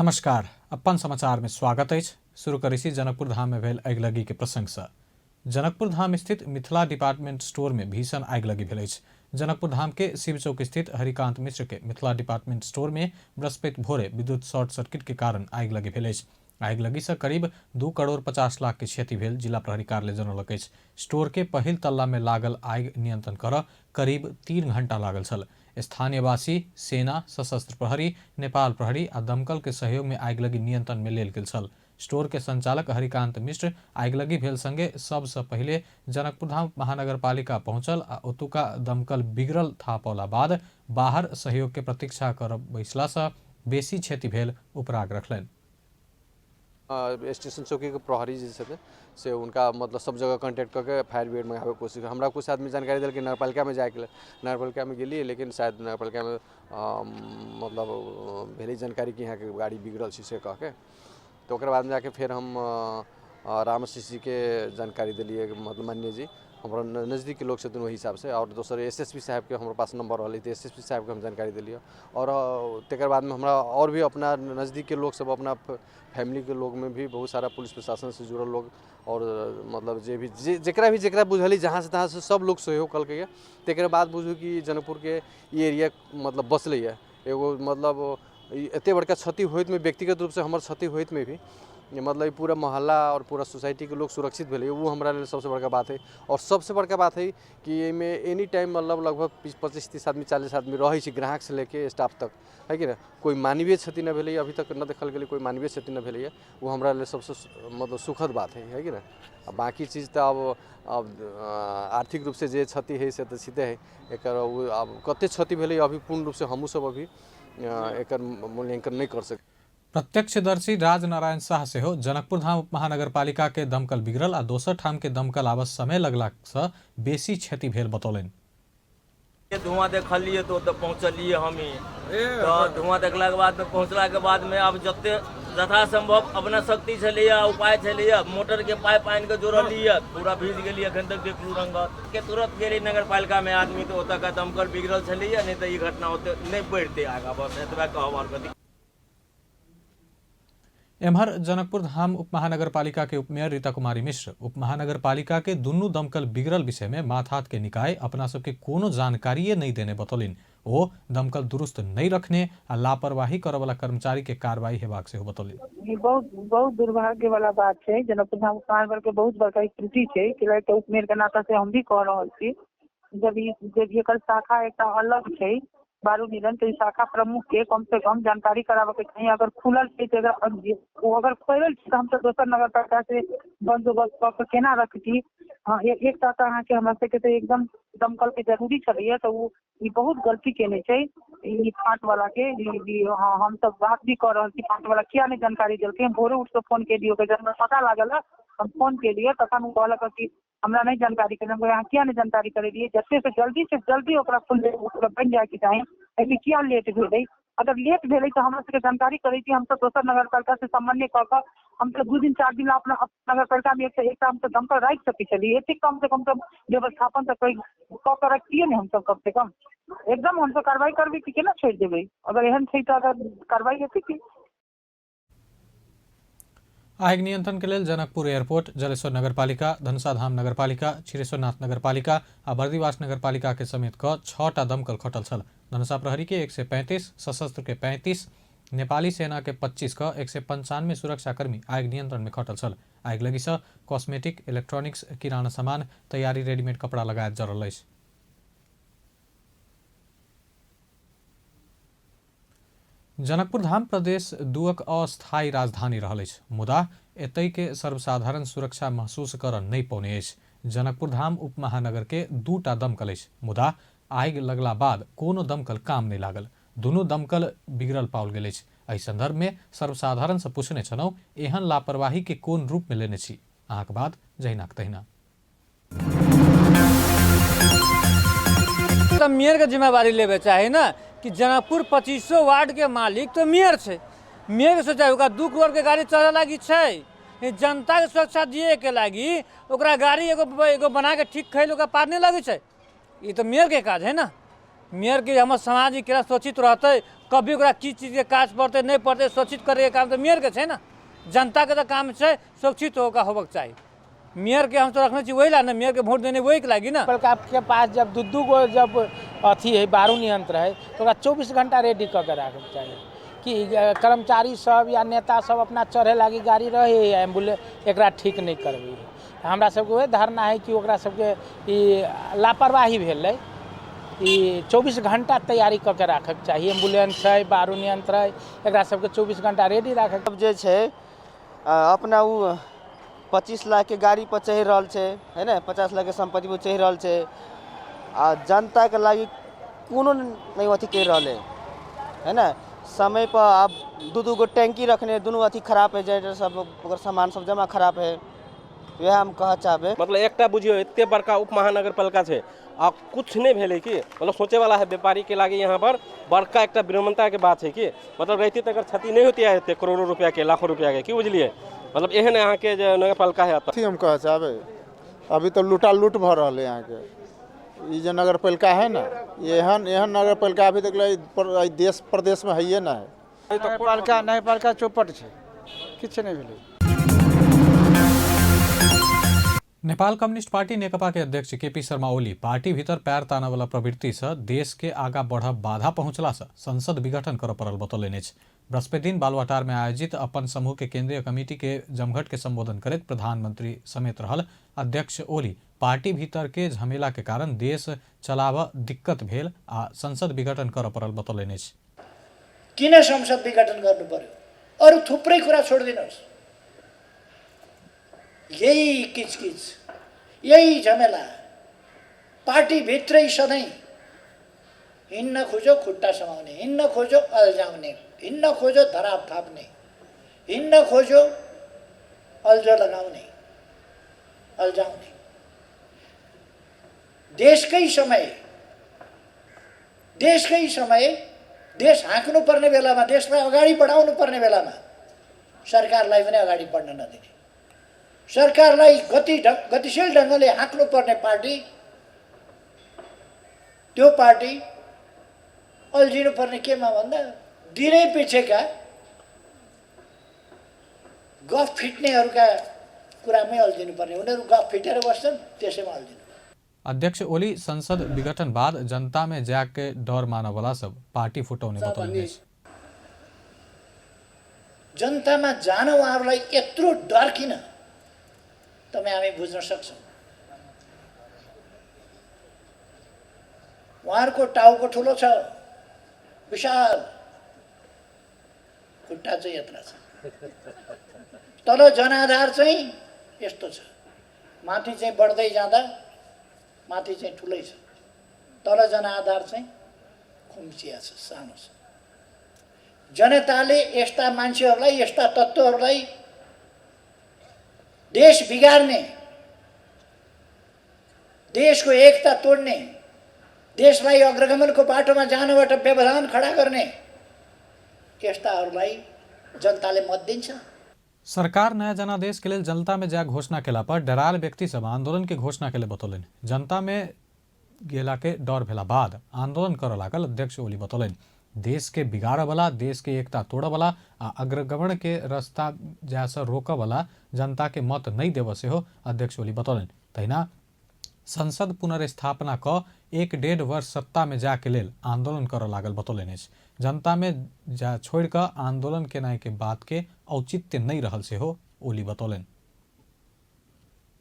नमस्कार, अपन समाचार में स्वागत अछि। शुरू करै छी जनकपुर धाम में भेल अगिलगी के प्रसंग से। जनकपुर धाम स्थित मिथिला डिपार्टमेंट स्टोर में भीषण आगिलगी भेल अछि। जनकपुर धाम के शिव चौक स्थित हरिकांत मिश्र के मिथिला डिपार्टमेंट स्टोर में बृहस्पति भोरे विद्युत शॉर्ट सर्किट के कारण आगिलगी भेल अछि। आगिलगी से करीब 2 करोड़ 50 लाख के क्षति भेल जिला प्रहरी कार्यालय जनौलक अछि। स्टोर के पहिल तल्ला में लागल आगि नियंत्रण करऽ करीब 3 घंटा लागल छल। स्थानीयवासी, सेना, सशस्त्र प्रहरी, नेपाल प्रहरी आ दमकल के सहयोग में आगिलगी नियंत्रण में लेल गेल छल। स्टोर के संचालक हरिकांत मिश्र आगिलगी भेल संगे सब सँ पहिले जनकपुरधाम महानगरपालिका पहुंचल आ ओतुका दमकल बिगड़ल थाह पौला बाद बाहर सहयोग के प्रतीक्षा कर बैसला सँ बेसी क्षति भेल उपराग रखलनि। स्टेशन चौकीके प्रहरी जे छथिन से हुनका मतलब सब जगह कॉन्टैक्ट कऽ के फायर ब्रिगेड मँगाबैके कोशिश। हमरा किछु आदमी जानकारी देलकै नगरपालिकामे जाइके लेल, नगरपालिकामे गेलियै, लेकिन शायद नगरपालिकामे मतलब भेलै जानकारी कि यहाँके गाड़ी बिगड़ल छै से कहिके। तऽ ओकर बादमे जाके फेर हम राम आशीष जीके जानकारी देलियै, मतलब माननीय जी हमरा नजदीकके लोक छथिन ओहि हिसाबसँ। आओर दोसर एस एस पी साहेबके हमरा पास नम्बर रहलै तऽ एस एस पी साहेबके हम जानकारी देलियै। आओर तकर बादमे हमरा आओर भी अपना नजदीकके लोक सब, अपना फैमिलीके लोकमे भी बहुत सारा पुलिस प्रशासनसँ जुड़ल लोक आओर मतलब जे भी जे जकरा भी जकरा बुझलियै जहाँसँ तहाँसँ सब लोक सहयोग केलकैए। तकर बाद बुझू कि जनकपुरके ई एरिया मतलब बचलैए। एगो मतलब एते बड़का क्षति होइतमे, व्यक्तिगत रूपसँ हमर क्षति होइतमे भी मतलब ई पूरा मोहल्ला आओर पूरा सोसाइटीके लोक सुरक्षित भेलै, ओ हमरा लेल सबसँ बड़का बात हइ। आओर सबसँ बड़का बात हइ कि एहिमे एनी टाइम मतलब लगभग 25-30 आदमी 40 आदमी रहै छै, ग्राहकसँ लेके स्टाफ तक, है कि नहि। कोइ मानवीय क्षति नहि भेलैए, अभी तक नहि देखल गेलै कोइ मानवीय क्षति नहि भेलैए। ओ हमरा लेल सबसँ मतलब सुखद बात हइ, है कि नहि। आ बाँकी चीज तऽ अब आर्थिक रूपसँ जे क्षति हइ से तऽ छिते हइ। एकर आब कतेक क्षति भेलै अभी पूर्ण रूपसँ हमहूँ सब अभी एकर मूल्यांकन नहि कर सकै। प्रत्यक्षदर्शी राजनारायण साह सेहो जनकपुरधाम उपमहानगरपालिका के दमकल बिगड़ल आ दोसर ठाम के दमकल आबऽ समय लगला सँ बेसी क्षति भेल बतौलनि। धुआं देखलियै तऽ ओतऽ पहुँचलियै हमही, तऽ धुआं देखलाके बादमे पहुँचलाके बादमे आब जते यथासंभव अपना शक्ति छलैया उपाय छलैया मोटरके पाइप आनिके जोड़लियै, पूरा भीज गेलियै। एखन तक देखलू रंगत के तुरंत गेली नगरपालिकामे आदमी तऽ ओतऽ दमकल बिगड़ल छलैया, नहि तऽ ई घटना ओते नहि बढ़ितै आगाँ। बस एतबे कहब आओर कथी। एम्हर जनकपुर धाम उपमहानगरपालिका के उपमेयर रीता कुमारी मिश्र उपमहानगरपालिका के दुनू दमकल बिगड़ल विषय में माथात के निकाय अपना सबके कोनो जानकारिए नहीं देने बतौलनि। ओ दमकल दुरुस्त नहीं रखने आ लापरवाही करऽ वाला कर्मचारी के कार्रवाई हेबाक सेहो बतौलनि। ई बहुत बहुत दुर्भाग्य वाला बात छै। जनकपुर धाम उपमहानगर के बहुत बड़का ई त्रुटि छै कि तऽ उपमेयर के नाता से हम भी कह रहल छी। जब एकर शाखा एकटा अलग छै बारू मिलन, तऽ ई शाखा प्रमुख के कम से कम जानकारी कराबऽ के चाही। अगर खुलल छै तऽ ओ अगर खोलल छै तऽ हमसब दोसर नगरपालिका से बंदोबस्त कऽ के केना रखती। हँ, एकटा तऽ अहाँके हमरा सबके तऽ एकदम दमकल के जरूरी छलैया, तऽ ओ ई बहुत गलती केने छै ई फाँट वाला के। हँ, हमसब बात भी कऽ रहल छी, फाँट वाला किया नहि जानकारी देलकै। हम भोरे उठि कऽ फोन केलियै ओकर, जब हमरा पता लागल हम फोन केलियै, तखन ओ कहलक कि हमरा नहि जानकारी केलक। हम अहाँ किया नहि जानकारी करेलियै? जते से जल्दी से जल्दी ओकरा खुल ओकरा बनि जायके चाही। एहिमे किया लेट भेलै? अगर लेट भेलै तऽ हमरा सबके जानकारी करै छी, हमसब दोसर नगरपालिका से समन्वय कऽ कऽ हमसब 2 दिन 4 दिन ला अपना नगरपालिकामे एकटा हमसब दमकल राखि सकै छलियै। एतेक कम से कम तऽ व्यवस्थापन तऽ कऽ कऽ रखतियै ने हमसब। कम से कम एकदम हमसब कार्रवाई करबै कि केना छोड़ि देबै? अगर एहन छै तऽ अगर कार्रवाई हेतै की। आगि नियंत्रण के लेल जनकपुर एयरपोर्ट, जलेश्वर नगरपालिका, धनुषाधाम नगरपालिका, क्षीरेश्वरनाथ नगरपालिका आ बर्दिवास नगरपालिका के समेत क 6टा दमकल खटल छल। धनुषा प्रहरी के 135, सशस्त्र के 35, नेपाली सेना के 25 क 195 सुरक्षाकर्मी आगि नियंत्रण में खटल छल। आगिलगी सँ कॉस्मेटिक, इलेक्ट्रॉनिक्स, किराना सामान, तैयारी रेडीमेड कपड़ा लगायत जरल अछि। जनकपुर धाम प्रदेश दुअक अस्थायी राजधानी रहल अछि, मुदा एतय के सर्वसाधारण सुरक्षा महसूस करऽ नहि पौने अछि। जनकपुर धाम उपमहानगर के 2टा दमकल अछि, मुदा आगि लगला बाद कोनो दमकल काम नहि लागल। दुनू दमकल बिगड़ल पाओल गेल अछि। एहि संदर्भ में सर्वसाधारण से पूछने छलहुँ, एहन लापरवाही के कोन रूप में लेने छी? अहाँक बात जहिनाक तहिना। तऽ मेयरके जिम्मेवारी लेबे चाही ने कि जनकपुर 2500 वार्डके मालिक तऽ मेयर छै। मेयरके सोचा ओकरा 2 करोड़के गाड़ी चढ़े लागी छै, जनताके सुरक्षा दिएके लागी ओकरा गाड़ी एगो एगो बनाके ठीक खैल ओकरा पार नहि लगै छै। ई तऽ मेयरके काज है ने। मेयरके हमर समाज केना सुरक्षित रहतै, कभी ओकरा की चीजके काज पड़तै नहि पड़तै, सुरक्षित करैके काम तऽ मेयरके छै ने। जनताके तऽ काम छै सुरक्षित होकर होबक चाही। मेयरके हमसब रखने छी वही ला ने, मेयरके वोट देने वही लागी ना। के पास जब दू दू गो जब अथी है बारूद यंत्र है तो ओकरा 24 घंटा रेडी कऽ के राखैके चाही कि कर्मचारी सब या नेता सब अपना चढ़े लागी गाड़ी रहे एम्बुलेंस एकरा ठीक नहि करबै। हमरा सबके वएह धारणा है कि ओकरा सबके ई लापरवाही भेलै। ई 24 घंटा तैयारी कऽ के राखैके चाही। एम्बुलेंस है, बारूद यंत्र है, एकरा सबके 24 घंटा रेडी राखैके। अब जे छै अपना ओ 25 लाख के गाड़ी पर चढ़ि रहल छै, है ने, 50 लाख के संपत्ति पर चढ़ि रहल छै आ जनता के लागी कोनो नहीं अथी करि रहल है, है ने। समय पर आब दू दू गो टैंकी रखने दुनू अथी खराब है, जनरेटर सब ओकर सामान सब जमा खराब है। वएह हम कहऽ चाहबै। मतलब एकटा बुझियौ एते बड़का उप महानगरपालिका छै आ कुछ नहीं भेलै कि मतलब सोचे वाला है व्यापारी के लागी यहाँ पर बड़का एकटा विडम्बना के बात है कि मतलब रहती तऽ एकर क्षति नहीं होती है एते करोड़ों रुपया के, लाखों रुपया के, की बुझलिए। मतलब एहन अहाँके जे नगरपालिका है। अथी हम कहऽ चाहबै अभी तऽ लूटा लूट भऽ रहल है अहाँके। ई जे नगरपालिका है ना, एहन एहन नगरपालिका अभी तक देश प्रदेश में है ना है। नगरपालिका नगरपालिका चौपट छै, किछु नहि भेलै। नेपाल कम्युनिस्ट पार्टी नेकपा के अध्यक्ष केपी शर्मा ओली पार्टी भीतर पैर तानवला प्रवृत्ति से देश के आगा बढ़ब बाधा पहुंचला से संसद विघटन करऽ पड़ल बतौलनि अछि। बृहस्पति दिन बालुवाटार में आयोजित अपन समूह के केंद्रीय कमिटी के जमघट के संबोधन करैत प्रधानमंत्री समेत रहल अध्यक्ष ओली पार्टी भीतर के झमेला के कारण देश चलाबऽ दिक्कत भेल आ संसद विघटन करऽ पड़ल बतौलनि अछि। किन संसद विघटन गर्नु पर्यो? अरू थुप्रै कुरा छोडिदिनुहोस्, यही किचकिच, यही झमेला, पार्टीभित्रै सधैँ हिँड्न खोज्यो खुट्टा समाउने, हिँड्न खोज्यो अल्झाउने, हिँड्न खोज्यो धराप थाप्ने, हिँड्न खोज्यो अल्झो लगाउने, अल्झाउने। देशकै समय, देशकै समय, देश हाँक्नु पर्ने बेलामा, देशलाई अगाडि बढाउनु पर्ने बेलामा सरकारलाई पनि अगाडि बढ्न नदिने, सरकारलाई गतिशील ढङ्गले हाँक्नु पर्ने पार्टी, त्यो पार्टी अल्झिनु पर्ने केमा भन्दा दिनै पछिका गफ फिट्नेहरूका कुरामै अल्झिनु पर्ने, उनीहरू गफ फिटेर बस्छन् त्यसैमा अल्झिनु। अध्यक्ष ओली संसद विघटन बाद जनता में जाके डर मानवला सब पार्टी फुटाउने बतौलनि अछि। जनतामा जान उहाँहरूलाई यत्रो डर किन, तपाईँ हामी बुझ्न सक्छौँ। उहाँहरूको टाउको ठुलो छ, विशाल, खुट्टा चाहिँ यत्रा छ, तर जनाधार चाहिँ यस्तो छ, माथि चाहिँ बढ्दै जाँदा माथि चाहिँ ठुलै छ, तर जनाधार चाहिँ खुम्चिया छ, सानो छ। जनताले यस्ता मान्छेहरूलाई, यस्ता तत्त्वहरूलाई देश बिगार्ने, देशको एकता तोड्ने, देशलाई अग्रगमनको बाटोमा जानबाट व्यवधान खडा गर्ने यस्ताहरूलाई जनताले मत दिन्छ। सरकार नया जनादेश के लेल जनता में जा घोषणा केला पर डराल व्यक्ति सब आंदोलन के घोषणा के लिए बतौलनि। जनता में गेला के डर भेला बाद आंदोलन करऽ लागल अध्यक्ष ओली बतौलनि। देश के बिगाड़ऽ वाला, देश के एकता तोड़ऽ वाला आ अग्रगमन के रास्ता जाय से रोकऽ वाला जनता के मत नहीं देबऽ सेहो अध्यक्ष ओली बतौलनि। तहिना संसद पुनर्स्थापना क 1-1.5 वर्ष सत्ता में जाय के लेल आंदोलन करऽ लागल बतौलनि अछि। जनता में जा छोड़ि कऽ आंदोलन केनाइ के बात के औचित्य नहीं रहल सेहो ओली बतौलनि।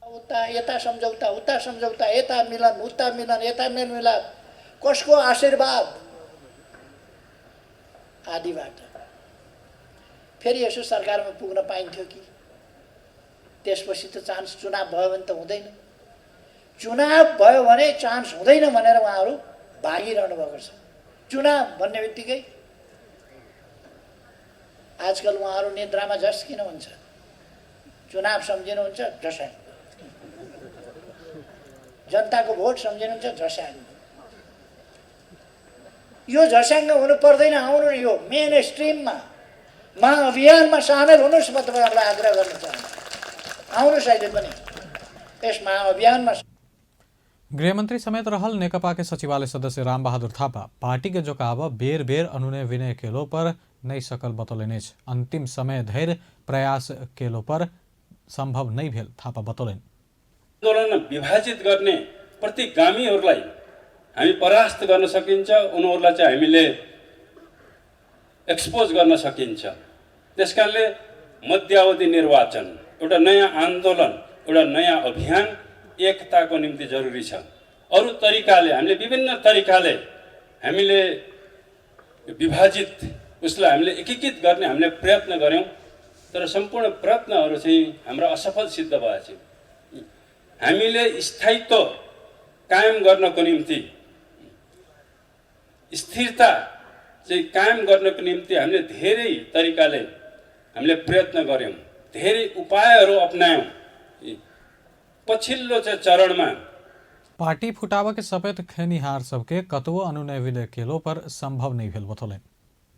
उता यता सम्झौता, उता सम्झौता, यता मिलन, उता मिलन, यता मेलमिलाप, कसको आशीर्वाद आदिबाट फेरि यसो सरकारमा पुग्न पाइन्थ्यो कि? त्यसपछि त चान्स चुनाव भयो भने त हुँदैन, चुनाव भयो भने चान्स हुँदैन भनेर उहाँहरू भागिरहनु भएको छ। चुनाव भन्ने बित्तिकै आजकल उहाँहरू निद्रामा झस्किनुहुन्छ, चुनाव सम्झिनुहुन्छ झस्याङ, जनताको भोट सम्झिनुहुन्छ झस्याङ। यो झस्याङ्ग हुनु पर्दैन, आउनु यो मेन स्ट्रिममा महाअभियानमा सामेल हुनुहोस्। म तपाईँहरूलाई आग्रह गर्न चाहन्छु, आउनुहोस् अहिले पनि यस महाअभियानमा। गृहमंत्री समेत रहल नेकपा के सचिवालय सदस्य रामबहादुर थापा पार्टी के जोकाब बेर बेर अनुनय विनय केलो पर नहि सकल बतौलनि अछि। अंतिम समय धरि प्रयास केलो पर संभव नहि भेल थापा बतौलनि। आन्दोलन विभाजित गर्ने प्रतिगामीहरूलाई हामी परास्त गर्न सकिन्छ, उनीहरूलाई चाहिँ हामीले एक्सपोज गर्न सकिन्छ। त्यसकारणले मध्यावधि निर्वाचन एउटा नयाँ आन्दोलन, एउटा नयाँ अभियान एकताको निम्ति जरुरी छ। अरू तरिकाले हामीले विभिन्न तरिकाले हामीले विभाजित उसलाई हामीले एकीकृत गर्ने हामीले प्रयत्न गऱ्यौँ, तर सम्पूर्ण प्रयत्नहरू चाहिँ हाम्रो असफल सिद्ध भएछ। हामीले स्थायित्व कायम गर्नको निम्ति, स्थिरता चाहिँ कायम गर्नको निम्ति हामीले धेरै तरिकाले हामीले प्रयत्न गऱ्यौँ, धेरै उपायहरू अपनायौँ। पछिल्लो चाहिँ चरणमा पार्टी फुटाव के शपथ खेनिहार सबके कतबो अनुनय विनय केलो पर संभव नहीं भेल बतौलनि।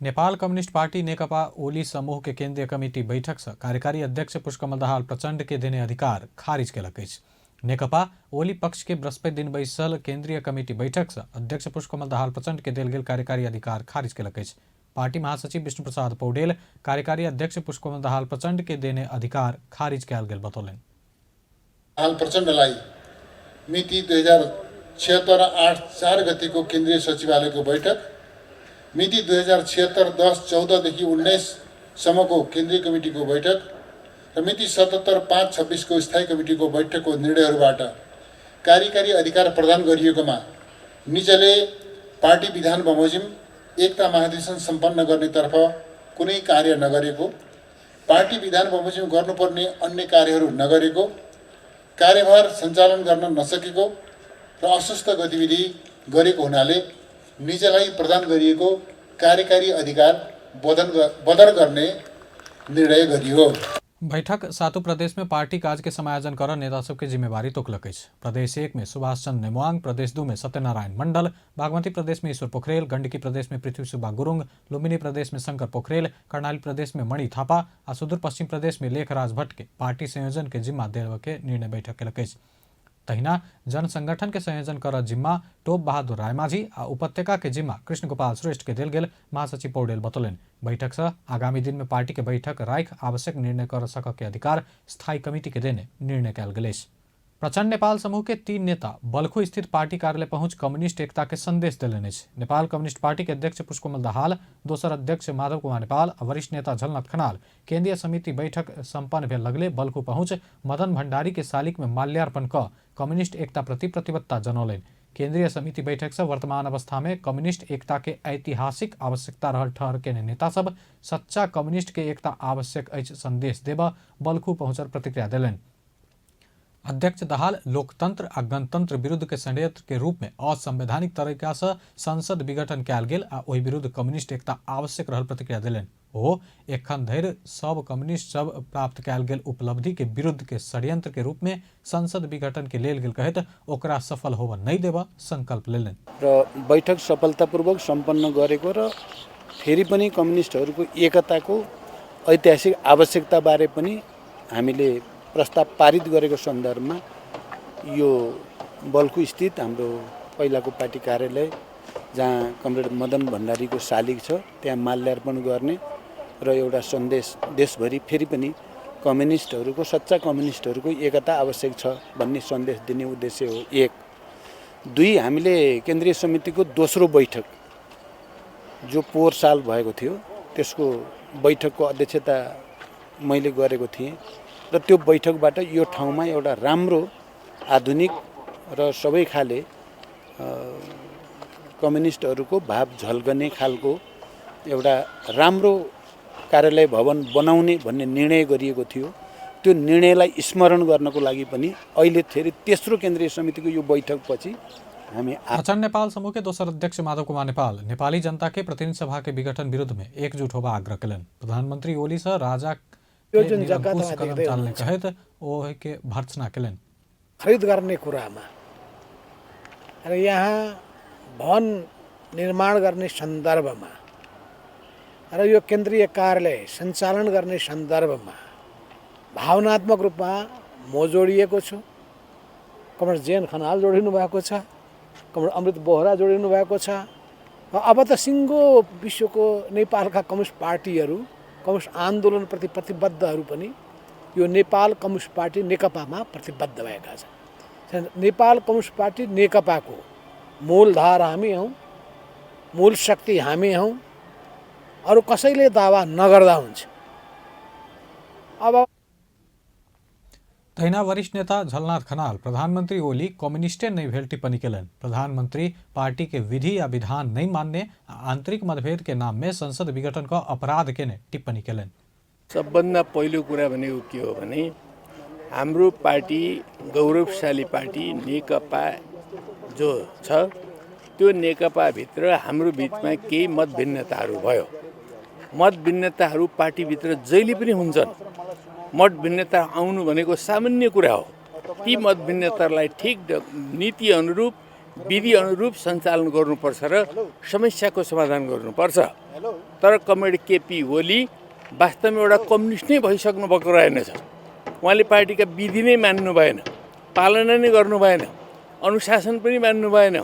नेपाल कम्युनिस्ट पार्टी नेकपा ओली समूह के केंद्रीय कमिटी बैठक से कार्यकारी अध्यक्ष पुष्पकमल दाहाल प्रचंड के देने अधिकार खारिज केलक अछि। नेकपा ओली पक्ष के बृहस्पति दिन बैसल केंद्रीय कमिटी बैठक से अध्यक्ष पुष्पकमल दाहाल प्रचंड के देल गेल कार्यकारी अधिकार खारिज केलक अछि। पार्टी महासचिव विष्णु प्रसाद पौडेल कार्यकारी अध्यक्ष पुष्पकमल दाहाल प्रचंड के देने अधिकार खारिज कयल गेल बतौलनि। दाहाल प्रचण्डलाई मिति 2076 8 4 गतिको केन्द्रीय सचिवालयको बैठक, मिति 2076 10 14 देखि 19 सम्मको केन्द्रीय कमिटीको बैठक र मिति 77 5 26 को स्थायी कमिटीको बैठकको निर्णयहरूबाट कार्यकारी अधिकार प्रदान गरिएकोमा निजले पार्टी विधान बमोजिम एकता महाधिवेशन सम्पन्न गर्नेतर्फ कुनै कार्य नगरेको, पार्टी विधान बमोजिम गर्नुपर्ने अन्य कार्यहरू नगरेको, कार्यभार सञ्चालन गर्न नसकेको र अस्वस्थ गतिविधि गरेको हुनाले निजलाई प्रदान गरिएको कार्यकारी अधिकार बदर गर्ने निर्णय गरियो। बैठक सातों प्रदेश में पार्टी काज के समायोजन कर नेता सबके जिम्मेवारी तोकलक अछि। प्रदेश 1 में सुभाष चंद्र नेमांग, प्रदेश 2 में सत्यनारायण मंडल, बागमती प्रदेश में ईश्वर पोखरेल, गंडकी प्रदेश में पृथ्वी सुब्बा गुरुङ, लुम्बिनी प्रदेश में शंकर पोखरेल, कर्णाली प्रदेश में मणि थापा आ सुदूर पश्चिम प्रदेश में लेखराज भट्ट के पार्टी संयोजन के जिम्मा देवे के निर्णय बैठक केलक अछि। तहिना जनसंगठन के संयोजन कर जिम्मा टोप बहादुर रायमाझी आ उपत्यका के जिम्मा कृष्ण गोपाल श्रेष्ठ के देल गेल महासचिव पौडेल बतौलनि। बैठक से आगामी दिन में पार्टी के बैठक राख आवश्यक निर्णय कर सक के अधिकार स्थायी कमिटी के देने निर्णय कयल गेल अछि। प्रचण्ड नेपाल समूह के 3 नेता बल्खु स्थित पार्टी कार्यालय पहुंच कम्युनिस्ट एकता के संदेश देलनि अछि। नेपाल कम्युनिस्ट पार्टी के अध्यक्ष पुष्पकमल दाहाल, दोसर अध्यक्ष माधव कुमार नेपाल आ वरिष्ठ नेता झलनाथ खनाल केंद्रीय समिति बैठक संपन्न भेल लगले बल्खु पहुंच मदन भंडारी के शालिक में माल्यार्पण क कम्युनिस्ट एकता प्रति प्रतिबद्धता जनौलनि। केंद्रीय समिति बैठक से वर्तमान अवस्था में कम्युनिस्ट एकता के ऐतिहासिक आवश्यकता रहल ठहर केने नेता सब सच्चा कम्युनिस्ट के एकता आवश्यक अछि संदेश देबऽ बल्खु पहुंचल प्रतिक्रिया देलनि। अध्यक्ष दाहाल लोकतंत्र आ गणतंत्र विरुद्ध के षड्यंत्र के रूप में असंवैधानिक तरीका से संसद विघटन कयल गेल आ ओहि विरुद्ध कम्युनिस्ट एकता आवश्यक रहल प्रतिक्रिया देलनि। ओ एखन धरि सब कम्युनिस्ट सब प्राप्त कयल गेल उपलब्धि के विरुद्ध के षड्यंत्र के रूप में संसद विघटन के लेल गेल कहैत ओकरा सफल होबऽ नहि देबऽ संकल्प लेलनि। र बैठक सफलतापूर्वक सम्पन्न गरेको र फेरि पनि कम्युनिस्टहरूको एकताको ऐतिहासिक आवश्यकताबारे पनि हामीले प्रस्ताव पारित गरेको सन्दर्भमा यो बल्खु स्थित हाम्रो पहिलाको पार्टी कार्यालय जहाँ कमरेड मदन भण्डारीको शालिग छ त्यहाँ माल्यार्पण गर्ने र एउटा सन्देश देशभरि फेरि पनि कम्युनिस्टहरूको सच्चा कम्युनिस्टहरूको एकता आवश्यक छ भन्ने सन्देश दिने उद्देश्य हो। 1 2 हामीले केन्द्रीय समितिको दोस्रो बैठक जो पोहोर साल भएको थियो त्यसको बैठकको अध्यक्षता मैले गरेको थिएँ र त्यो बैठकबाट यो ठाउँमा एउटा राम्रो आधुनिक र सबै खाले कम्युनिस्टहरूको भाव झल्कने खालको एउटा राम्रो कार्यालय भवन बनाउने भन्ने निर्णय गरिएको थियो। त्यो निर्णयलाई स्मरण गर्नको लागि पनि अहिले फेरि तेस्रो केन्द्रीय समितिको यो बैठकपछि हामी प्रचण्ड नेपाल समूह के दोसर अध्यक्ष माधव कुमार नेपाल नेपाली जनता के प्रतिनिधि सभा के विघटन विरुद्ध में एकजुट होबा आग्रह केलनि। प्रधानमंत्री ओली से राजा यो जुन जग्गा कदम चाल्ने कहैत ओहि के भर्त्सना केलनि। खरिद गर्ने कुरामा र यहाँ भवन निर्माण गर्ने सन्दर्भमा र यो केन्द्रीय कार्यालय सञ्चालन गर्ने सन्दर्भमा भावनात्मक रूपमा म जोडिएको छु। कमरेड जेएन खनाल जोडिनु भएको छ, कमरेड अमृत बोहरा जोडिनु भएको छ। अब त सिङ्गो विश्वको नेपालका कम्युनिस्ट पार्टीहरू, कम्युनिस्ट आन्दोलनप्रति प्रतिबद्धहरू पनि यो नेपाल कम्युनिस्ट पार्टी नेकपामा प्रतिबद्ध भएका छन्। नेपाल कम्युनिस्ट पार्टी नेकपाको मूलधार हामी हौँ, मूल शक्ति हामी हौँ, अरू कसैले दावा नगर्दा हुन्छ। अब तहिना वरिष्ठ नेता झलनाथ खनाल प्रधानमंत्री ओली कम्युनिस्टे नहीं भेल टिप्पणी केलनि। प्रधानमंत्री पार्टी के विधि या विधान नहीं मानने, आंतरिक मतभेद के नाम में संसद विघटन का अपराध केने टिप्पणी केलनि। सबभन्दा पहिलो कुरा भनेको के हो भने हाम्रो पार्टी गौरवशाली पार्टी नेकपा जो छ त्यो नेकपाभित्र हाम्रो बिचमा केही मतभिन्नताहरू भयो। मतभिन्नताहरू पार्टीभित्र जहिले पनि हुन्छन्। मतभिन्नता आउनु भनेको सामान्य कुरा हो। ती मतभिन्नतालाई ठिक नीति अनुरूप विधि अनुरूप सञ्चालन गर्नुपर्छ र समस्याको समाधान गर्नुपर्छ। तर कमरेड केपी ओली वास्तवमा एउटा कम्युनिस्ट नै भइसक्नु भएको रहेनछ। उहाँले पार्टीका विधि नै मान्नु भएन, पालना नै गर्नु भएन, अनुशासन पनि मान्नु भएन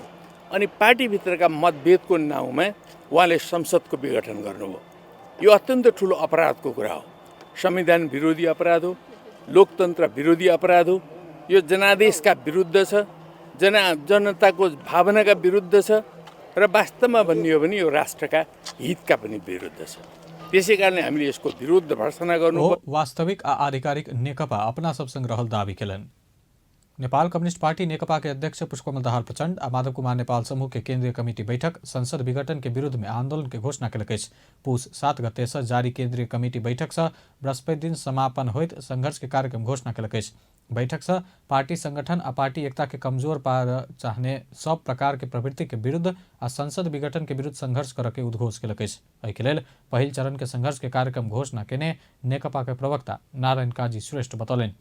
अनि पार्टीभित्रका मतभेदको नाउँमा उहाँले संसदको विघटन गर्नुभयो। यो अत्यन्त ठुलो अपराधको कुरा हो। संविधान विरोधी अपराध हो, लोकतन्त्र विरोधी अपराध हो। यो जनादेशका विरुद्ध छ, जनताको भावनाका विरुद्ध छ र वास्तवमा भन्ने हो भने यो राष्ट्रका हितका पनि विरुद्ध छ। त्यसै कारणले हामीले यसको विरुद्ध भर्सना गर्नु। वास्तविक आ आधिकारिक नेकपा अपना सब संग रहल दावी केलनि। नेपाल कम्युनिस्ट पार्टी नेकपा के अध्यक्ष पुष्पकमल दाहाल प्रचण्ड आ माधव कुमार नेपाल समूह के केंद्रीय कमिटी बैठक संसद विघटन के विरुद्ध में आंदोलन के घोषणा केलक अछि। पुस 7 गते से जारी केंद्रीय कमिटी बैठक से बृहस्पति दिन समापन होइत संघर्ष के कार्यक्रम घोषणा केलक अछि। बैठक से पार्टी संगठन आ पार्टी एकता के कमजोर पार चाहने सब प्रकार के प्रवृत्ति के विरुद्ध आ संसद विघटन के विरुद्ध संघर्ष करऽ के उद्घोष केलक अछि। एहि लेल पहिल चरण के संघर्ष के कार्यक्रम घोषणा केने नेकपा के प्रवक्ता नारायण काजी श्रेष्ठ बतौलनि।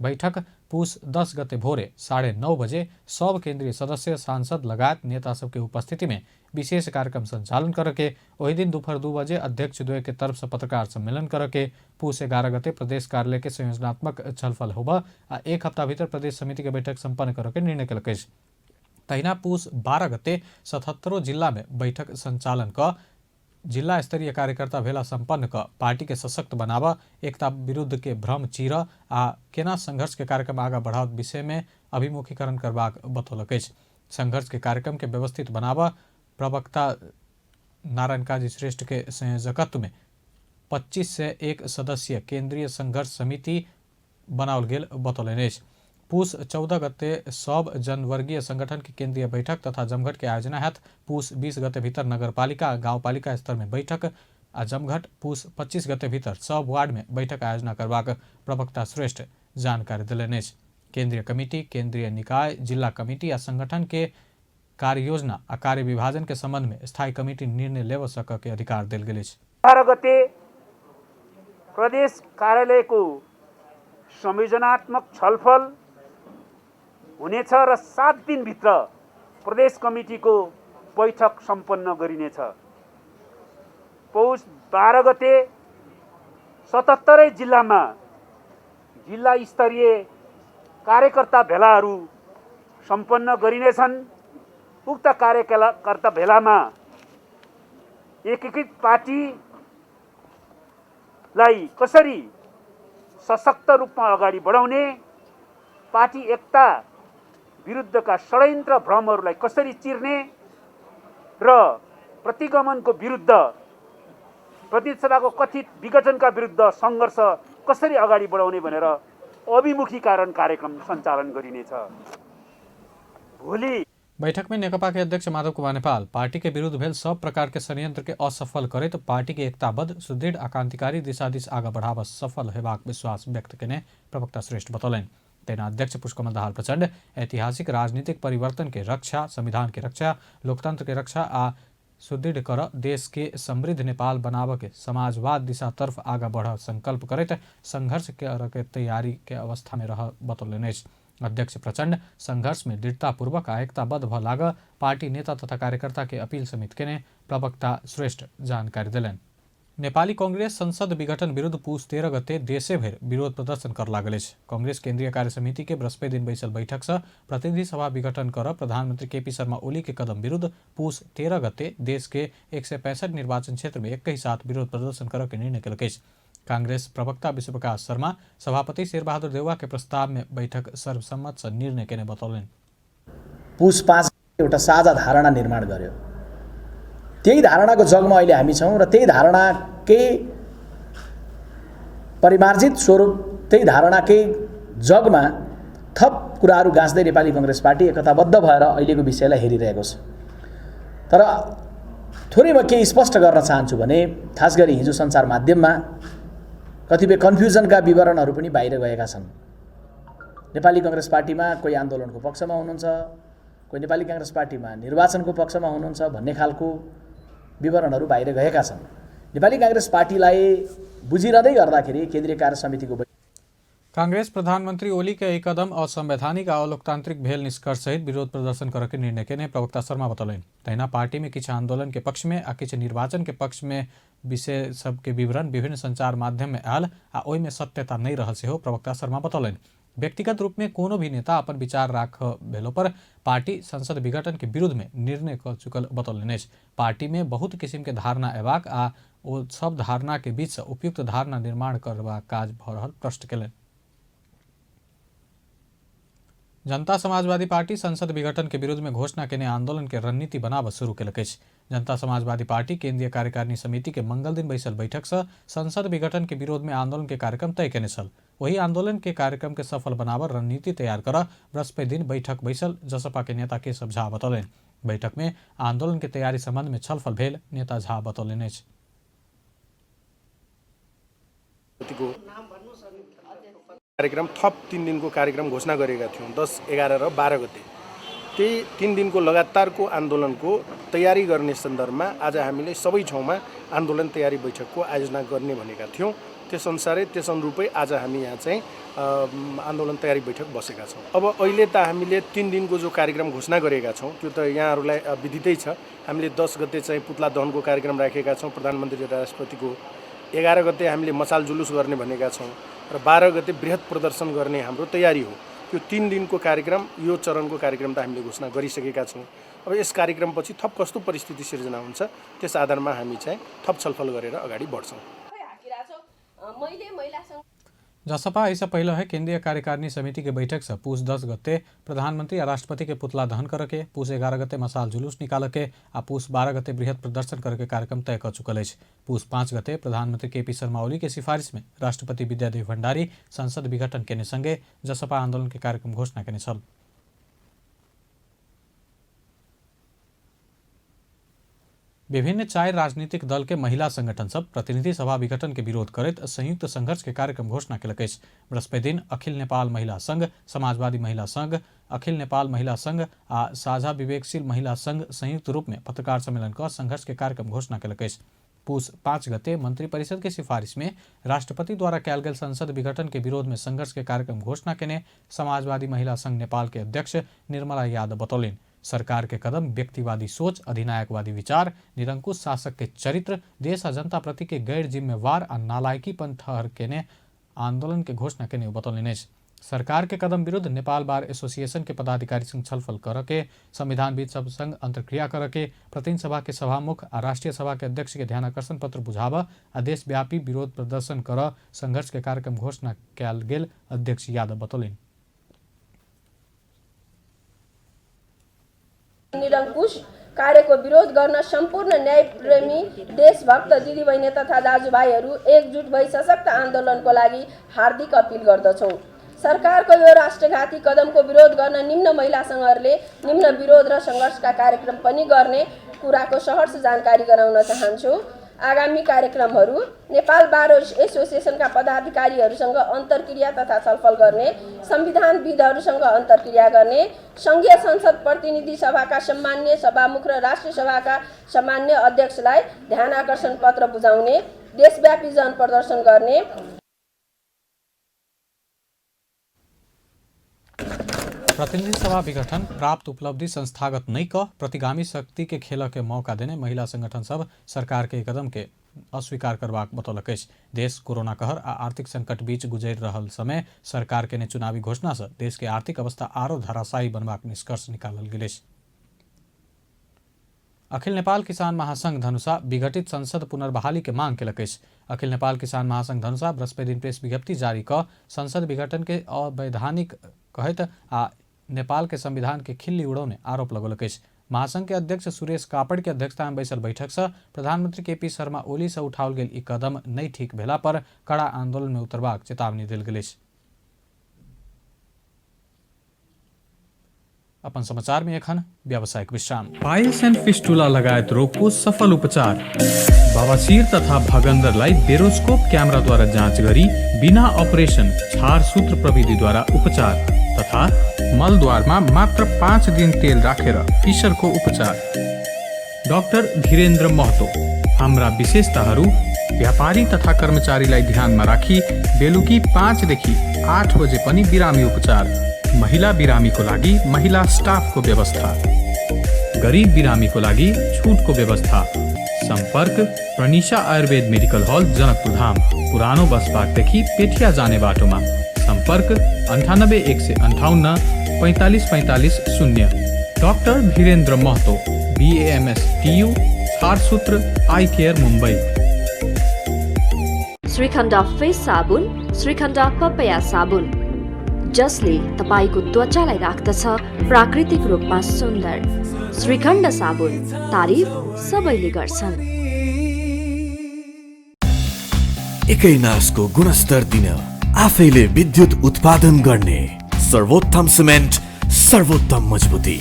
बैठक पुस 10 गते भोरे 9:30 बजे सब केंद्रीय सदस्य सांसद लगायत नेता सबके उपस्थिति में विशेष कार्यक्रम संचालन करके वही दिन दोपहर 2 बजे अध्यक्ष द्वय के तरफ से पत्रकार सम्मेलन करके पुस 11 गते प्रदेश कार्यालय के संयोजनात्मक छलफल होबा आ एक हफ्ता भीतर प्रदेश समिति के बैठक संपन्न करके निर्णय केलक अछि। तहिना पुस 12 गते 77 जिला में बैठक संचालन क जिला स्तरीय कार्यकर्ता भेला संपन्न क पार्टी के सशक्त बनावा, एकता विरुद्ध के भ्रम चीर आ केना संघर्ष के कार्यक्रम आगा बढ़ाव विषय में अभिमुखीकरण करबाक बतौलक अछि। संघर्ष के कार्यक्रम के व्यवस्थित बनावा प्रवक्ता नारायण काजी श्रेष्ठ के संयोजकत्व में 25 से 1 सदस्यीय केंद्रीय संघर्ष समिति बनाओल गेल बतौलनि अछि। पुस 14 गते सब जनवर्गीय संगठन के केंद्रीय बैठक तथा जमघट के आयोजना हैत। पुस 20 गते भीतर नगरपालिका गाउँपालिका स्तर में बैठक आ जमघट पुस 25 गते भीतर सब वार्ड में बैठक आयोजना करबाक प्रवक्ता श्रेष्ठ जानकारी देलनि अछि। केंद्रीय कमिटी, केंद्रीय निकाय, जिला कमिटी आ संगठन के कार्य योजना आ कार्य विभाजन के संबंध में स्थायी कमिटी निर्णय लेबऽ सकऽ के अधिकार देल गेल अछि। 12 गते प्रदेश कार्यालयको संयोजनात्मक छलफल हुनेछ र 7 दिनभित्र प्रदेश कमिटीको बैठक सम्पन्न गरिनेछ। पौष 12 गते 77 जिल्लामा जिल्ला स्तरीय कार्यकर्ता भेलाहरू सम्पन्न गरिनेछन्। उक्त कार्यकर्ता भेलामा एकीकृत पार्टीलाई कसरी सशक्त रूपमा अगाडि बढाउने, पार्टी एकता विरुद्धका षड्यन्त्र भ्रमहरूलाई कसरी चिर्ने र प्रतिगमनको विरुद्ध, प्रतिनिधि सभाको कथित विघटनका विरुद्ध सङ्घर्ष कसरी अगाडि बढाउने भनेर अभिमुखीकरण कार्यक्रम सञ्चालन गरिनेछ। भोलि बैठक में नेकपा के अध्यक्ष माधव कुमार नेपाल पार्टी के विरुद्ध भेल सब प्रकार के षड्यंत्र के असफल करैत पार्टी के एकताबद्ध, सुदृढ़ आ क्रांतिकारी दिशा दिस आगा बढ़ावा सफल हेबाक विश्वास व्यक्त केने प्रवक्ता श्रेष्ठ बतौलनि। तहिना अध्यक्ष पुष्पकमल दाहाल प्रचण्ड ऐतिहासिक राजनीतिक परिवर्तन के रक्षा, संविधान के रक्षा, लोकतंत्र के रक्षा आ सुदृढ़ कर देश के समृद्ध नेपाल बनाव के समाजवाद दिशा तरफ आगा बढ़ संकल्प करैत संघर्ष के तैयारी के अवस्था में रह बतौलनि अछि। अध्यक्ष प्रचण्ड संघर्ष में दृढ़तापूर्वक आ एकताबद्ध भ लाग पार्टी नेता तथा कार्यकर्ता के अपील समेत केने प्रवक्ता श्रेष्ठ जानकारी देलनि। नेपाली कांग्रेस संसद विघटन विरुद्ध पुस 13 गते देशेभरि विरोध प्रदर्शन कर लागल अछि। कांग्रेस केंद्रीय कार्य समिति के बृहस्पति दिन बैसल बैठक से प्रतिनिधि सभा विघटन कर प्रधानमंत्री केपी शर्मा ओली के कदम विरुद्ध पुस 13 गते देश के 165 निर्वाचन क्षेत्र में एक ही साथ विरोध प्रदर्शन कर के निर्णय केलक अछि। कांग्रेस प्रवक्ता विश्वप्रकाश शर्मा सभापति शेरबहादुर देउवा के प्रस्ताव में बैठक सर्वसम्मत से निर्णय केने बतौलनि। पुस 5 एउटा साझा धारणा निर्माण गर्यो। त्यही धारणाको जगमा अहिले हामी छौँ र त्यही धारणाकै परिमार्जित स्वरूप, त्यही धारणाकै जगमा थप कुराहरू गाँच्दै नेपाली कङ्ग्रेस पार्टी एकताबद्ध भएर अहिलेको विषयलाई हेरिरहेको छ। तर थोरै म केही स्पष्ट गर्न चाहन्छु भने खास गरी हिजो सञ्चार माध्यममा कतिपय कन्फ्युजनका विवरणहरू पनि बाहिर गएका छन्। नेपाली कङ्ग्रेस पार्टीमा कोही आन्दोलनको पक्षमा हुनुहुन्छ, कोही नेपाली काङ्ग्रेस पार्टीमा निर्वाचनको पक्षमा हुनुहुन्छ भन्ने खालको विवरणहरू बाहिर गएका छन्। नेपाली काङ्ग्रेस पार्टीलाई बुझिरहँदै गर्दाखेरि केन्द्रीय कार्य समितिको कांग्रेस प्रधानमंत्री ओली के एक कदम असंवैधानिक आ अलोकतांत्रिक भेल निष्कर्ष सहित विरोध प्रदर्शन करे के निर्णय केने प्रवक्ता शर्मा बतौलनि। तहिना पार्टी में किछु आंदोलन के पक्ष में आ किछु निर्वाचन के पक्ष में विषय सबके विवरण विभिन्न संचार माध्यम में आयल आ ओहि में सत्यता नहीं रहल सेहो प्रवक्ता शर्मा बतौलनि। व्यक्तिगत रूप में कोनो भी नेता अपन विचार राख भेलो पर पार्टी संसद विघटन के विरुद्ध में निर्णय क चुकल बतौलनि अछि। पार्टी में बहुत किसिम के धारणा अयबाक आ ओ सब धारणा के बीच से उपयुक्त धारणा निर्माण करबाक काज भऽ रहल प्रश्न केलनि। जनता समाजवादी पार्टी संसद विघटन के विरुद्ध में घोषणा केने आंदोलन के रणनीति बनाबऽ शुरू केलक अछि। जनता समाजवादी पार्टी केंद्रीय कार्यकारिणी समिति के मंगल दिन बैसल बैठक से संसद विघटन के विरोध में आंदोलन के कार्यक्रम तय केने छल। वही आंदोलन के कार्यक्रम के सफल बनाबऽ रणनीति तैयार कर बृहस्पति दिन बैठक बैसल जसपा के नेता केशव झा बतौलनि। बैठक में आंदोलन के तैयारी संबंध में छलफल भेल नेता झा बतौलनि अछि। कार्यक्रम थप 3 दिनको कार्यक्रम घोषणा गरेका थियौँ, 10, 11 र 12 गते। त्यही 3 दिनको लगातारको आन्दोलनको तयारी गर्ने सन्दर्भमा आज हामीले सबै ठाउँमा आन्दोलन तयारी बैठकको आयोजना गर्ने भनेका थियौँ। त्यसअनुसारै त्यसअनुरूपै आज हामी यहाँ चाहिँ आन्दोलन तयारी बैठक बसेका छौँ। अब अहिले त हामीले 3 दिनको जो कार्यक्रम घोषणा गरेका छौँ त्यो त यहाँहरूलाई विदितै छ। हामीले 10 गते चाहिँ पुतला दहनको कार्यक्रम राखेका छौँ प्रधानमन्त्री र राष्ट्रपतिको। 11 गते हामीले मसाल जुलुस गर्ने भनेका छौँ र 12 गते बृहत प्रदर्शन गर्ने हाम्रो तयारी हो। त्यो 3 दिनको कार्यक्रम, यो चरणको कार्यक्रम त हामीले घोषणा गरिसकेका छौँ। अब यस कार्यक्रमपछि थप कस्तो परिस्थिति सिर्जना हुन्छ त्यस आधारमा हामी चाहिँ थप छलफल गरेर अगाडि बढ्छौँ। जसपा ऐसा पहले है केंद्रीय कार्यकारिणी समिति के बैठक से पुस 10 गते प्रधानमंत्री आ राष्ट्रपति के पुतला दहन करके, पुस 11 गते मसाल जुलूस निकाल के आ पुस 12 गते बृहत प्रदर्शन करके कार्यक्रम तय कर चुकल अछि। पुस 5 गते प्रधानमंत्री केपी शर्मा ओली के सिफारिश में राष्ट्रपति विद्यादेवी भण्डारी संसद विघटन केने संगे जसपा आंदोलन के कार्यक्रम घोषणा केने छल। विभिन्न 4 राजनीतिक दल के महिला संगठन सब प्रतिनिधि सभा विघटन के विरोध करैत संयुक्त संघर्ष के कार्यक्रम घोषणा केलक अछि। बृहस्पति दिन अखिल नेपाल महिला संघ, समाजवादी महिला संघ, अखिल नेपाल महिला संघ आ साझा विवेकशील महिला संघ संयुक्त रूप में पत्रकार सम्मेलन क संघर्ष के कार्यक्रम घोषणा केलक अछि। पुस 5 गते मंत्रिपरिषद के सिफारिश में राष्ट्रपति द्वारा कयल गेल संसद विघटन के विरोध में संघर्ष के कार्यक्रम घोषणा केने समाजवादी महिला संघ नेपाल के अध्यक्ष निर्मला यादव बतौलनि। सरकार के कदम व्यक्तिवादी सोच, अधिनायकवादी विचार, निरंकुश शासक के चरित्र, देश आ जनता प्रति के गैर जिम्मेवार आ नालायकीपन ठहर केने आंदोलन के घोषणा केने बतौलनि अछि। सरकार के कदम विरुद्ध नेपाल बार एसोसिएशन के पदाधिकारी संग छलफल करके, संविधानविद सब संग अंतर्क्रिया करके, प्रतिनिधि सभा के सभामुख आ राष्ट्रीय सभा के अध्यक्ष के ध्यानाकर्षण पत्र बुझाब आ देशव्यापी विरोध प्रदर्शन कर संघर्ष के कार्यक्रम घोषणा कयल गेल अध्यक्ष यादव बतौलनि। निरंकुश कार्यको विरोध गर्न सम्पूर्ण न्यायप्रेमी देशभक्त दिदीबहिनी तथा दाजुभाइहरू एकजुट भई सशक्त आन्दोलनको लागि हार्दिक अपिल गर्दछौँ। सरकारको यो राष्ट्रघाती कदमको विरोध गर्न निम्न महिला सङ्घहरूले निम्न विरोध र सङ्घर्षका कार्यक्रम पनि गर्ने कुराको सहर्ष जानकारी गराउन चाहन्छु। आगामी कार्यक्रमहरू नेपाल बार एसोसिएसनका पदाधिकारीहरूसँग अन्तर्क्रिया तथा छलफल गर्ने, संविधानविदहरूसँग अन्तर्क्रिया गर्ने, सङ्घीय संसद प्रतिनिधि सभाका सम्मान्य सभामुख र राष्ट्रिय सभाका सम्मान्य अध्यक्षलाई ध्यानाकर्षण पत्र बुझाउने, देशव्यापी जनप्रदर्शन गर्ने। प्रतिनिधि सभा विघटन प्राप्त उपलब्धि संस्थागत नहीं क प्रतिगामी शक्ति के खेल के मौका देने महिला संगठन सब सरकार के कदम के अस्वीकार करबाक बतौलक अछि। देश कोरोना कहर आ आर्थिक संकट बीच गुजरि रहल समय सरकार केने चुनावी घोषणा सँ देश के आर्थिक अवस्था आरो धराशायी बनबाक निष्कर्ष निकालल गेल अछि। अखिल नेपाल किसान महासंघ धनुषा विघटित संसद पुनर्बहाली के मांग केलक अछि। अखिल नेपाल किसान महासंघ धनुषा बृहस्पति दिन प्रेस विज्ञप्ति जारी कऽ संसद विघटन के अवैधानिक कहैत आ नेपाल के संविधान के खिल्ली उड़ौने आरोप लगौलक अछि। महासंघ के अध्यक्ष सुरेश कापड़ के अध्यक्षता में बैसल बैठक से प्रधानमंत्री केपी शर्मा ओली से उठाओल गेल ई कदम नहि ठीक भेला पर कड़ा आंदोलन में उतरबाक चेतावनी देल गेल अछि। अपन समाचार में एखन व्यावसायिक विश्राम। पाइल्स एंड फिस्टुला लगायत रोगको सफल उपचार। बवासीर तथा भगन्दरलाई बेरोस्कोप क्यामेराद्वारा जाँच गरी बिना अपरेसन छार सूत्र प्रविधिद्वारा उपचार तथा मलद्वारमा मात्र 5 दिन तेल राखेर फिसरको उपचार। डाक्टर धीरेन्द्र महतो। हाम्रा विशेषताहरू व्यापारी तथा कर्मचारीलाई ध्यानमा राखी बेलुकी 5 देखि 8 बजे पनि बिरामी उपचार, महिला बिरामीको लागि महिला स्टाफको व्यवस्था, गरिब बिरामीको लागि छुटको व्यवस्था। सम्पर्क प्रनिशा आयुर्वेद मेडिकल हल, जनकपुर धाम, पुरानो बस पार्कदेखि पेठिया जाने बाटोमा। सम्पर्क 98 158 45 45 0। Doctor Dhirendra Mahato, BAMS TU, Sutra, eye care, Mumbai. Shrikhand face साबुन, श्रीखण्ड पपया साबुन, जसले तपाईको त्वचालाई राख्दछ प्राकृतिक रूपमा सुन्दर। श्रीखण्ड साबुन, तारिफ सबैले गर्छन्। एकै नासको गुणस्तर दिन आफैले विद्युत उत्पादन गर्ने सर्वोत्तम सिमेन्ट, सर्वोत्तम मजबुती।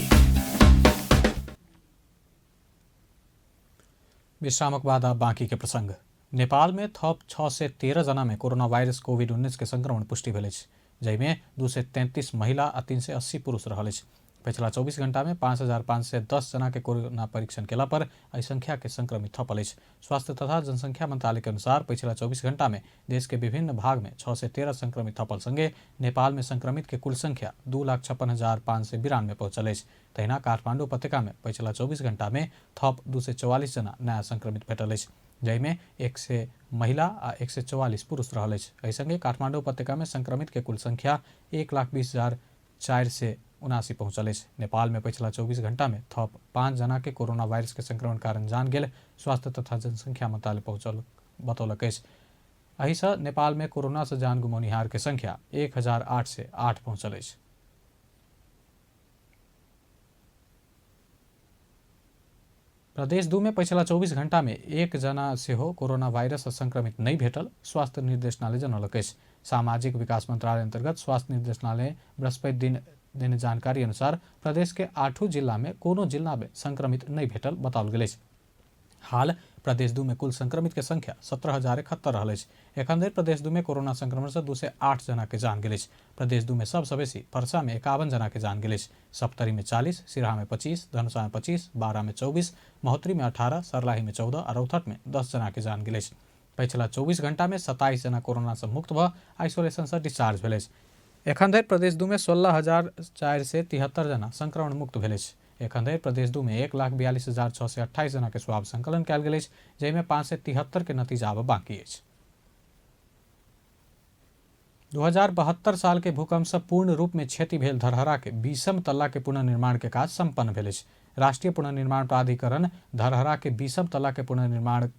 विश्रामक बाद अब बाँकी के प्रसंग। नेपाल में थप 613 जना में कोरोना वायरस कोविड-19 के संक्रमण पुष्टि भेल अछि, जाहिमे 233 महिला आ 380 पुरुष रहल अछि। पछिला 24 घंटा में 5510 जना के कोरोना परीक्षण केला पर एहि संख्या के संक्रमित थपल अछि। स्वास्थ्य तथा जनसंख्या मंत्रालय के अनुसार पछिला 24 घंटा में देश के विभिन्न भाग में 613 संक्रमित थपल संगे नेपाल में संक्रमित के कुल संख्या 2,56,592 पहुंचल अछि। तहिना काठमाडौँ उपत्यका में पछिला 24 घंटा में थप 244 जना नया संक्रमित भेटल अछि, जाहिमे 100 महिला आ 144 पुरुष रहल अछि। एहि संगे काठमाडौँ उपत्यका में संक्रमित के कुल संख्या 1,20,479 पहुंचल अछि। नेपाल में पछिला 24 घंटा में थप 5 जना के कोरोना वायरस के संक्रमण कारण जान गेल स्वास्थ्य तथा जनसंख्या मंत्रालय पहुंचल बतौलक अछि। एहिसँ नेपाल में कोरोना से जान गुमौनिहार के संख्या 1808 पहुंचल अछि। प्रदेश 2 में पछिला 24 घंटा में 1 जना सेहो कोरोना वायरस से संक्रमित नहि भेटल स्वास्थ्य निर्देशनालय जनौलक अछि। सामाजिक विकास मंत्रालय अंतर्गत स्वास्थ्य निर्देशनालय बृहस्पति दिन देने जानकारी अनुसार प्रदेश के 8 जिला में कोनो जिला में संक्रमित नहि भेटल बताओल गेल अछि। हाल प्रदेश 2 में कुल संक्रमित के संख्या 17,071 रहल अछि। एखन धरि प्रदेश 2 में कोरोना संक्रमण से 208 जना के जान गेल अछि। प्रदेश 2 में सबसँ बेसी पर्सा में 51 जना के जान गेल अछि। सप्तरी में 40, सिराहा में 25, धनुषा में 25, बारा में 24, महोत्तरी में 18, सर्लाही में 14 आ रौतहट में 10 जना के जान गेल अछि। पछिला 24 घंटा में 27 जना कोरोना से मुक्त भऽ आइसोलेशन से डिस्चार्ज भेल अछि। एखन धरि प्रदेश 2 में 16,473 जना संक्रमण मुक्त भेल अछि। एखन धरि प्रदेश 2 में 1,42,628 जना के स्वाब संकलन कयल गेल अछि, जाहिमे 573 के नतीजा आब बाकी अछि। 2072 साल के भूकंप से पूर्ण रूप में क्षति भेल धरहरा के 20म तल्ला के पुनर्निर्माण के काज संपन्न भेल अछि। राष्ट्रीय पुनर्निर्माण प्राधिकरण धरहरा के 20म तल्ला के पुनर्निर्माण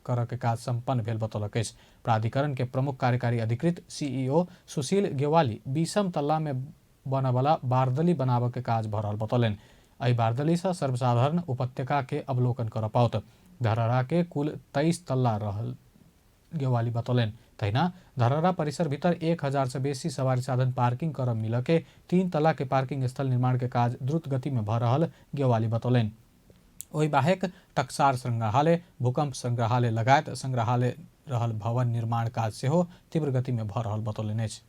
करऽ के काज संपन्न भेल बतौलक अछि। प्राधिकरण के प्रमुख कार्यकारी अधिकृत सीईओ सुशील गेवाली 20म तल्ला में बनऽवला बारदली बनाबऽ के काज भऽ रहल बतौलनि। एहि बारदली सँ सर्वसाधारण उपत्यका के अवलोकन करऽ पाओत। धरहरा के कुल 23 तल्ला रहल गेवाली बतौलनि। तहिना धरहरा परिसर भीतर 1000 से बेसी सवारी साधन पार्किंग करऽ मिलऽ के 3 तल्ला के पार्किंग स्थल निर्माण के काज द्रुत गति में भऽ रहल गेवाली बतौलनि। ओहि बाहेक टकसार संग्रहालय, भूकंप संग्रहालय लगायत संग्रहालय रहल भवन निर्माण काज सेहो तीव्र गति में भऽ रहल बतौलनि अछि।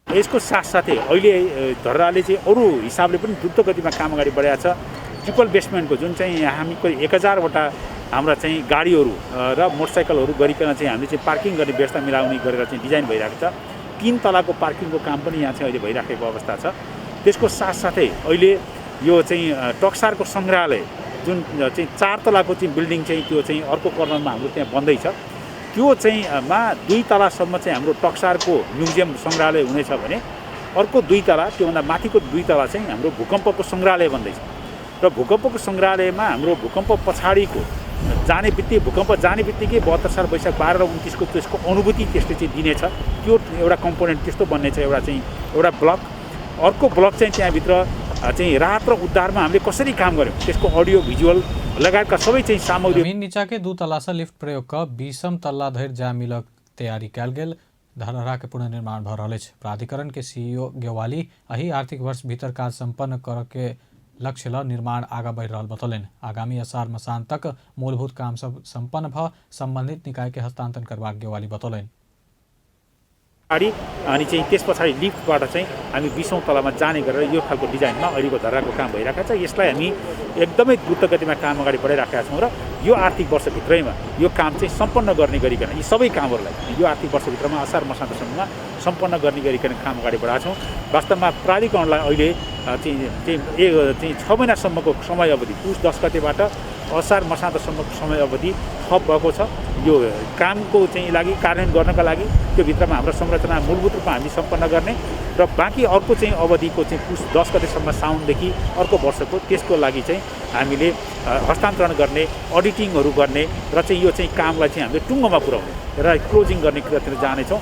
यसको साथसाथै अहिले धरहराले चाहिँ अरू हिसाबले पनि द्रुत गतिमा काम अगाडि बढाएको छ। ट्रिपल बेसमेन्टको जुन चाहिँ हामीको 1000वटा हाम्रा चाहिँ गाडीहरू र मोटरसाइकलहरू गरिकन चाहिँ हामीले चाहिँ पार्किङ गर्ने व्यवस्था मिलाउने गरेर चाहिँ डिजाइन भइरहेको छ। 3 तलाको पार्किङको काम पनि यहाँ चाहिँ अहिले भइराखेको अवस्था छ। त्यसको साथसाथै अहिले यो चाहिँ टक्सारको सङ्ग्रहालय जुन चाहिँ 4 तलाको चाहिँ बिल्डिङ चाहिँ त्यो चाहिँ अर्को कर्नरमा हाम्रो त्यहाँ बन्दैछ, त्यो चाहिँ मा 2 तलासम्म चाहिँ हाम्रो टक्सारको म्युजियम सङ्ग्रहालय हुनेछ भने अर्को 2 तला, त्योभन्दा माथिको 2 तला चाहिँ हाम्रो भूकम्पको सङ्ग्रहालय बन्दैछ। र भूकम्पको सङ्ग्रहालयमा हाम्रो भूकम्प पछाडिको जाने बित्तिकै, भूकम्प जाने बित्तिकै 72 साल वैशाख 12 र 29 को त्यसको अनुभूति त्यसले चाहिँ दिनेछ। त्यो एउटा कम्पोनेन्ट त्यस्तो बन्नेछ, एउटा चाहिँ एउटा ब्लक। अर्को ब्लक चाहिँ त्यहाँभित्र चाहिँ राहत र उद्धारमा हामीले कसरी काम गर्यौँ त्यसको अडियो भिजुअल लगायतका सबै चाहिँ सामग्री। जमीन नीचा के 2 तला से लिफ्ट प्रयोग क 20म तल्ला धरि जाय मिलक तैयारी कयल गेल धरहरा के पुनर्निर्माण भ रहल अछि। प्राधिकरण के सीईओ गेवाली एहि आर्थिक वर्ष भीतर काज संपन्न कर के लक्ष्य ल निर्माण आगा बढ़ि रहल बतौलनि। आगामी असार मसान तक मूलभूत काम सब संपन्न भ संबंधित निकाय के हस्तांतरण करबाक गेवाली बतौलनि। अनि चाहिँ त्यस पछाडि लिफ्टबाट चाहिँ हामी 20औं तलामा जाने गरेर यो खालको डिजाइनमा अहिलेको धरहराको काम भइरहेको छ। यसलाई हामी एकदमै द्रुत गतिमा काम अगाडि बढाइराखेका छौँ र यो आर्थिक वर्षभित्रैमा यो काम चाहिँ सम्पन्न गर्ने गरिकन यी सबै कामहरूलाई यो आर्थिक वर्षभित्रमा असार मसान्तसम्ममा सम्पन्न गर्ने गरिकन काम अगाडि बढाएको छौँ। वास्तवमा प्राधिकरणलाई अहिले चाहिँ 6 महिनासम्मको समय अवधि, पुस 10 गतेबाट असार मसान्तसम्मको समय अवधि थप भएको छ। यो कामको चाहिँ लागि कार्यान्वयन गर्नका लागि त्यो भित्रमा हाम्रो संरचना मूलभूत रूपमा हामी सम्पन्न गर्ने र बाँकी अर्को चाहिँ अवधिको चाहिँ पुस 10 गतेसम्म साउनदेखि अर्को वर्षको त्यसको लागि चाहिँ हामीले हस्तान्तरण गर्ने, अडिटिङहरू गर्ने र चाहिँ यो चाहिँ कामलाई चाहिँ हामीले टुङ्गोमा पुर्याउने र क्लोजिङ गर्ने क्रियातिर जानेछौँ।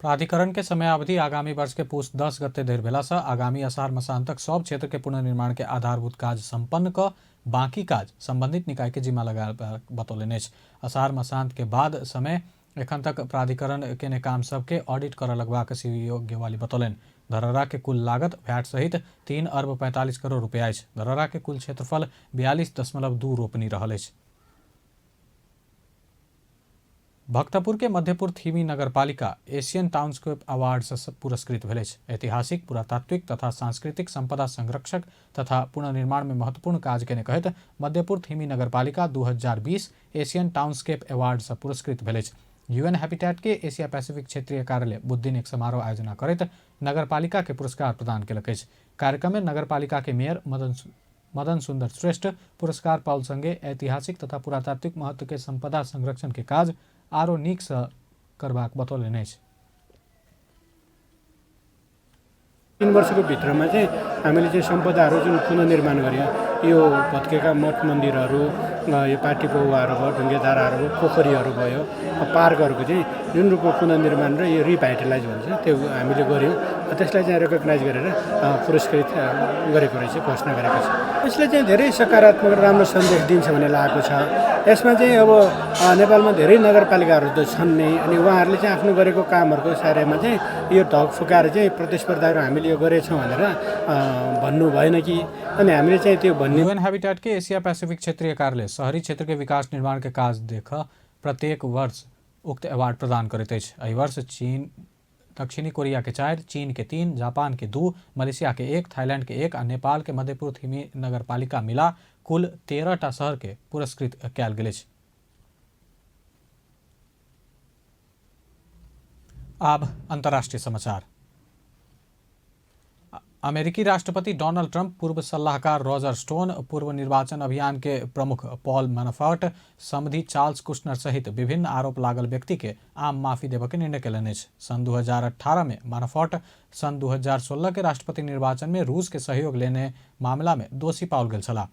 प्राधिकरण के समयावधि आगामी वर्ष के पुस 10 गते धरि भेला से आगामी असार मसान तक सब क्षेत्र के पुनर्निर्माण के आधारभूत काज संपन्न क बाकी काज संबंधित निकाय के जिम्मा लगा बतौलनि अछि। असार मसांत के बाद समय एखन तक प्राधिकरण केने काम सबके ऑडिट करऽ लगबाक सीईओ गेवाली बतौलनि। धरहरा के कुल लागत वैट सहित 3 अरब 45 करोड़ रुपया अछि। धरहरा के कुल क्षेत्रफल 42.2 रोपनी रहल अछि। भक्तपुर के मध्यपुर थीमी नगरपालिका एशियन टाउनस्केप अवार्ड से पुरस्कृत भेल अछि। ऐतिहासिक, पुरातात्विक तथा सांस्कृतिक संपदा संरक्षक तथा पुनर्निर्माण में महत्वपूर्ण काज केने कहैत मध्यपुर थीमी नगरपालिका 2020 एशियन टाउनस्केप अवार्ड से पुरस्कृत भेल अछि। यूएन हैबिटेट के एशिया पैसिफिक क्षेत्रीय कार्यालय बुधदिन एक समारोह आयोजना करैत नगरपालिका के पुरस्कार प्रदान केलक अछि। कार्यक्रम में नगरपालिका के मेयर मदन सुंदर श्रेष्ठ पुरस्कार पाउल संगे ऐतिहासिक तथा पुरातात्विक महत्व के संपदा संरक्षण के काज आरो नीक से करबाक बतौलनि अछि। 3 वर्षको भित्रमा चाहिँ हामीले चाहिँ सम्पदाहरू जुन पुनर्निर्माण गर्यौँ, यो भत्केका मठ मन्दिरहरू, यो पाटी पौवाहरू भयो, ढुङ्गेधाराहरू भयो, पोखरीहरू भयो, पार्कहरूको चाहिँ जुन रूपको पुनर्निर्माण र यो रिभाइटलाइज भन्छ त्यो हामीले गऱ्यौँ। त्यसलाई चाहिँ रेकग्नाइज गरेर पुरस्कृत गरेको रहेछ, घोषणा गरेको छ। यसले चाहिँ धेरै सकारात्मक र राम्रो सन्देश दिन्छ भन्ने लागेको छ। यसमा चाहिँ अब नेपालमा धेरै नगरपालिकाहरू त छन् नै, अनि उहाँहरूले चाहिँ आफ्नो गरेको कामहरूको बारेमा चाहिँ यो ढक फुकाएर चाहिँ प्रतिस्पर्धाहरू हामीले यो गरेछौँ भनेर भन्नु भएन कि, अनि हामीले चाहिँ त्यो भन्ने। यूएन हैबिटेट के एशिया पैसिफिक क्षेत्रीय कार्यालय शहरी क्षेत्र के विकास निर्माण के काज देख प्रत्येक वर्ष उक्त अवार्ड प्रदान करैत अछि। एहि वर्ष चीन, दक्षिणी कोरिया के 4, चीन के 3, जापान के 2, मलेशिया के 1, थाईलैंड के 1 आ नेपाल के मध्यपुर थीमी नगरपालिका मिला कुल 13 टा शहर के पुरस्कृत कयल गेल अछि। आब अंतर्राष्ट्रीय समाचार। अमेरिकी राष्ट्रपति डोनाल्ड ट्रंप, पूर्व सलाहकार रॉजर स्टोन, पूर्व निर्वाचन अभियान के प्रमुख पॉल मैनाफोर्ट, समधी चार्ल्स कुशनर सहित विभिन्न आरोप लागल व्यक्ति के आम माफी देबय के निर्णय केलनि अछि। सन 2018 में मैनाफोर्ट सन 2016 के राष्ट्रपति निर्वाचन में रूस के सहयोग लेने मामला में दोषी पाओल गेल छलाह।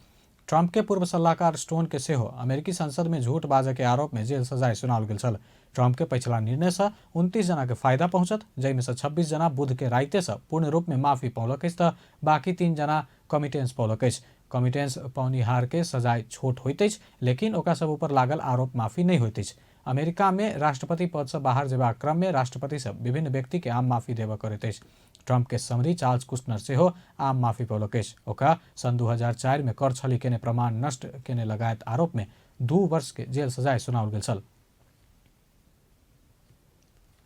ट्रंप के पूर्व सलाहकार स्टोन के सेहो अमेरिकी संसद में झूठ बाजय के आरोप में जेल सजाय सुनाओल गेल छल। ट्रंप के पछिला निर्णय से 29 जना के फायदा पहुंचत, जाहिमे से 26 जना बुध के राइते से पूर्ण रूप में माफी पौलक अछि त बाकी 3 जना कमिटेंस पौलक अछि। कमिटेंस पौनिहार के सजाय छोट होइत अछि, लेकिन ओकरा सब ऊपर लागल आरोप माफी नहीं होइत अछि। अमेरिका में राष्ट्रपति पद से बाहर जेबाक क्रम में राष्ट्रपति सब विभिन्न व्यक्ति के आम माफी देबय करैत अछि। ट्रंप के समधी चार्ल्स कुशनर सेहो आम माफी पौलक अछि। ओकरा सन 2004 में कर छली केने प्रमाण नष्ट केने लगायत आरोप में 2 वर्ष के जेल सजाय सुनाओल गेल छल।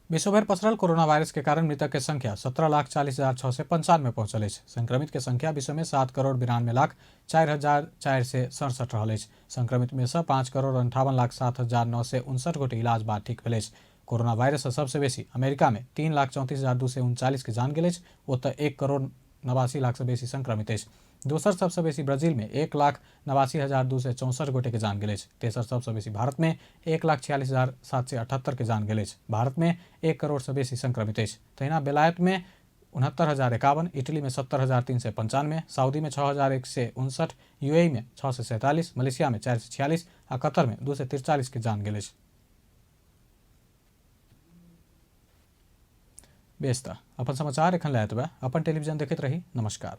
विश्वभर पसरल कोरोना वायरस के कारण मृतक के संख्या 17,40,695 पहुंचल अछि। संक्रमित के संख्या विश्व में 7,92,04,467 रहल अछि। संक्रमित में से 5,58,07,959 गोटे इलाज बाद ठीक भेल अछि। कोरोना वायरस से सबसे बेसी अमेरिका में 3,34,239 के जान गेल अछि, ओतय 1,89,00,000 से बेसी संक्रमित अछि। दोसर सबसँ बेसी ब्राजीलमे 1,89,264 गोटेके जान गेल अछि। तेसर सबसँ बेसी भारतमे 1,46,778 के जान गेल अछि। भारतमे 1 करोड़सँ बेसी संक्रमित अछि। तहिना बेलायतमे 69,051, इटलीमे 70,395, सऊदीमे 6,159, यूएईमे 647, मलेशियामे 446 आ कतरमे 243 के जान गेल अछि। बेस त अपन समाचार एखन लए एतबे। अपन टेलीविजन देखैत रही। नमस्कार।